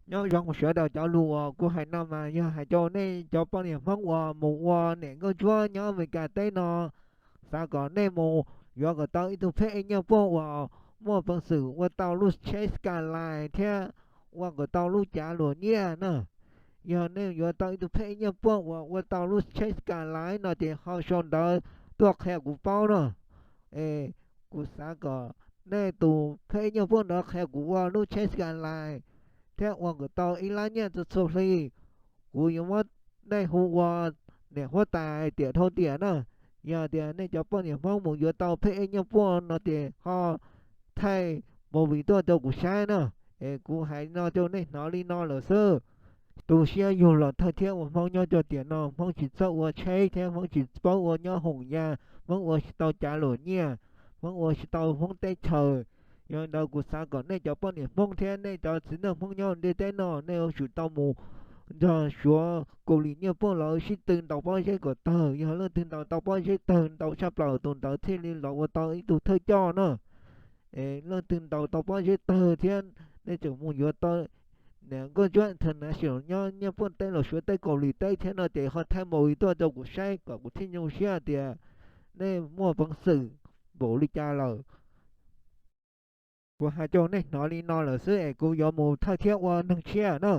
Nyob zoo sawv daws, cov lus uas kuv hais no mas yog hais rau nej cov poj niam Hmoob uas mus ua niam nkauj ntsuab nyob Amelikas teb no, xav kom nej mus yuav kom tau ib tug pheb ej nyiaj puag uas muaj peev xwm ua tau lub tsheb Skyline thiab ua kom tau lub cav luam nyiaj na. Yog nej yuav tau ib tug pheb ej nyiaj puag uas ua tau lub tsheb Skyline no ces ho sau ntawv tuaj qhia kuv paub na. Es kuv xav kom nej tus pheb ej nyiaj puag ntawd qhia kuv ua lub tsheb Skyline thiab ua kom tau ib lab nyiaj txhua txhua hli. Kuv yuav muab nej hu ua niam huab tais tiam dhau tiam na. Yog tias nej cov poj niam Hmoob mus yuav tau pheb ej nyiaj puag no ces ho thaij movie tuaj rau kuv saib na. Es kuv hais no rau nej hnov li no lawm xwb. Tu siab yug los thawj thiab ua Hmoob nyob rau tiam no, Hmoob tsis txawj ua tsheb thiab Hmoob tsis paub ua nyob hoom ya, Hmoob ua tsis tau cav luam nyiaj, Hmoob ua tsis tau Hmoob teb chaws. Yog li ntawd kuv xav kom nej cov poj niam Hmoob thiab nej cov txiv neej Hmoob nyob ntiaj teb no, nej yuav tsum tau mus nrog Suav Kaus Lim nyiaj puag los sib tw ntaus pob zeb kom tawg. Yog leej twg ntaus tau pob zeb tawg ntau tshaj plaws, tus ntawd thiaj li los ua tau ib tug thawj coj na. Es leej twg ntaus tau pob zeb tawg thiab nej tseem mus yuav tau niam nkauj ntsuab international nyob nyiaj puag teb los Suav teb Kaus Lim teb thiab no ces ho thaij movie tuaj rau kuv saib kom kuv thiaj nyoo siab tias nej muaj peev xwm npaum li cas lawm. Kuv hais rau nej hnov li no lawm xwb es kuv yuav mus thawj thiab ua neeg tshiab na.